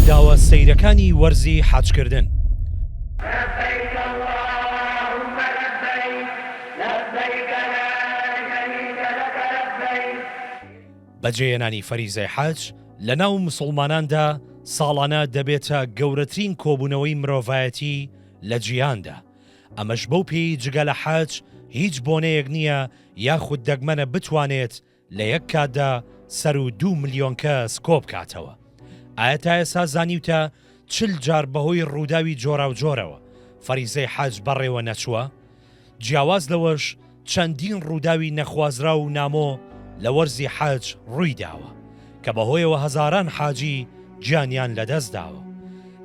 ڕووداوە سەیرەکانی وەرزی حەجکردن. بەجێهێنانی فەریزەی حەج لەناو مسوڵماناندا ساڵانە دەبێتە گەورەترین کۆبوونەوەی مرۆڤایەتی لە جیهاندا، ئەمەش بەو پێیەی جگە لە حەج هیچ بۆنەیەک نییە یاخود دەگمەنە بتوانێت لە یەک کاتدا سەروو دوو ملیۆن کەس کۆبکاتەوە. ئایا تا ئێستا زانیوتە 40 جار بەهۆی ڕووداوی جۆراوجۆرەوە فەریزەی حەج بەڕێوە نەچووە؟ جیاواز لەوەش چەندین ڕووداوی نەخوازراو و نامۆ لە وەرزی حەج ڕوویداوە کە بەهۆیەوە هەزاران حاجی گیانیان لەدەستداوە.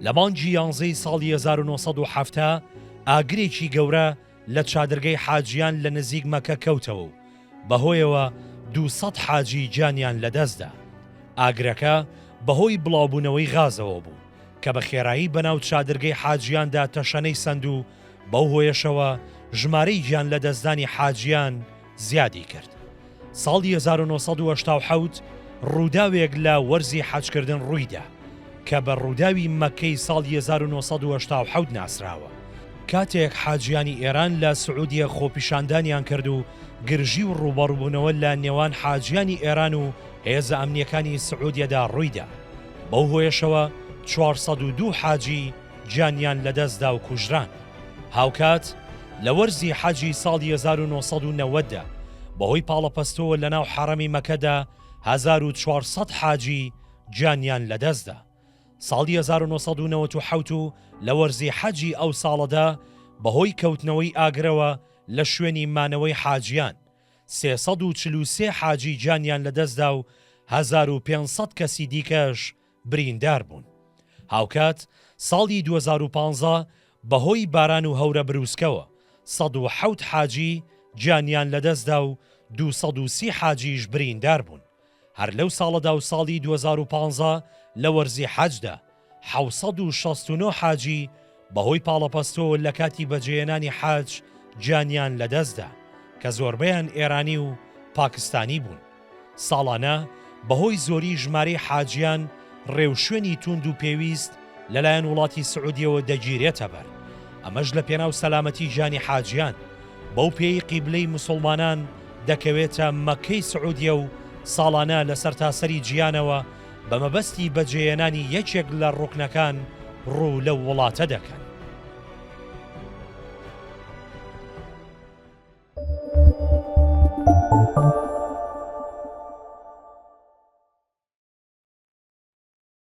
لە مانگی یانزەی ساڵی 1970 ئاگرێکی گەورە لە چادرگەی حاجیان لە نزیک مەکە کەوتەوە و بەهۆیەوە 200 حاجی گیانیان لەدەستدا. ئاگرەکە بەهۆی بڵاوبوونەوەی غازەوە بوو کە بە خێرایی بەناو چادرگەی حاجیاندا تەشەنەی سەند و بەو هۆیەشەوە ژمارەی گیانلەدەستدانی حاجیان زیادی کرد. ساڵی 1987 ڕووداوێک لە وەرزی حەجکردن ڕوویدا کە بە ڕووداوی مەککەی ساڵی 1987 ناسراوە، کاتێک حاجیانی ئێران لە سعودیە خۆپیشاندانیان کرد و گرژی و ڕووبەڕووبوونەوە لە نێوان حاجیانی ئێران و هێزە ئەمنییەکانی سعودیەدا ڕوویدا، بەو هۆیەشەوە 402 حاجی گیانیان لەدەستدا و کوژران. هاوکات لە وەرزی حەجی ساڵی 1990 دا بەهۆی پاڵەپەستۆوە لەناو حەڕەمی مەکەدا 1400 حاجی گیانیان لەدەستدا. ساڵی 1997 و لە وەرزی حەجی ئەو ساڵەدا بەهۆی کەوتنەوەی ئاگرەوە لە شوێنی مانەوەی حاجیان 343 حاجی گیانیان لەدەستدا و 1500 کەسی دیکەش بریندار بوون. هاوکات ساڵی 2015 بەهۆی باران و هەورە بروسکەوە 107 حاجی گیانیان لەدەستدا و 230 حاجیش بریندار بوون. هەر لەو ساڵەدا و ساڵی 2015 لە وەرزی حەجدا 769 حاجی بەهۆی پاڵەپەستۆوە لە کاتی بەجێهێنانی حەج گیانیان لەدەستدا کە زۆربەیان ئێرانی و پاکستانی بوون. ساڵانە بەهۆی زۆری ژمارەی حاجیان ڕێوشوێنی تووند و پێویست لەلایەن وڵاتی سعودیەوە دەگیرێتەبەر، ئەمەش لە پێناو سەلامەتی گیانی حاجیان، بەو پێیەی قیبلەی موسوڵمانان دەکەوێتە مەککەی سعودیە و ساڵانە لە سەرتاسەری جیانەوە بە مەبەستی بەجێهێنانی یەکێک لە ڕوکنەکان ڕوو لەو وڵاتە دەکەن.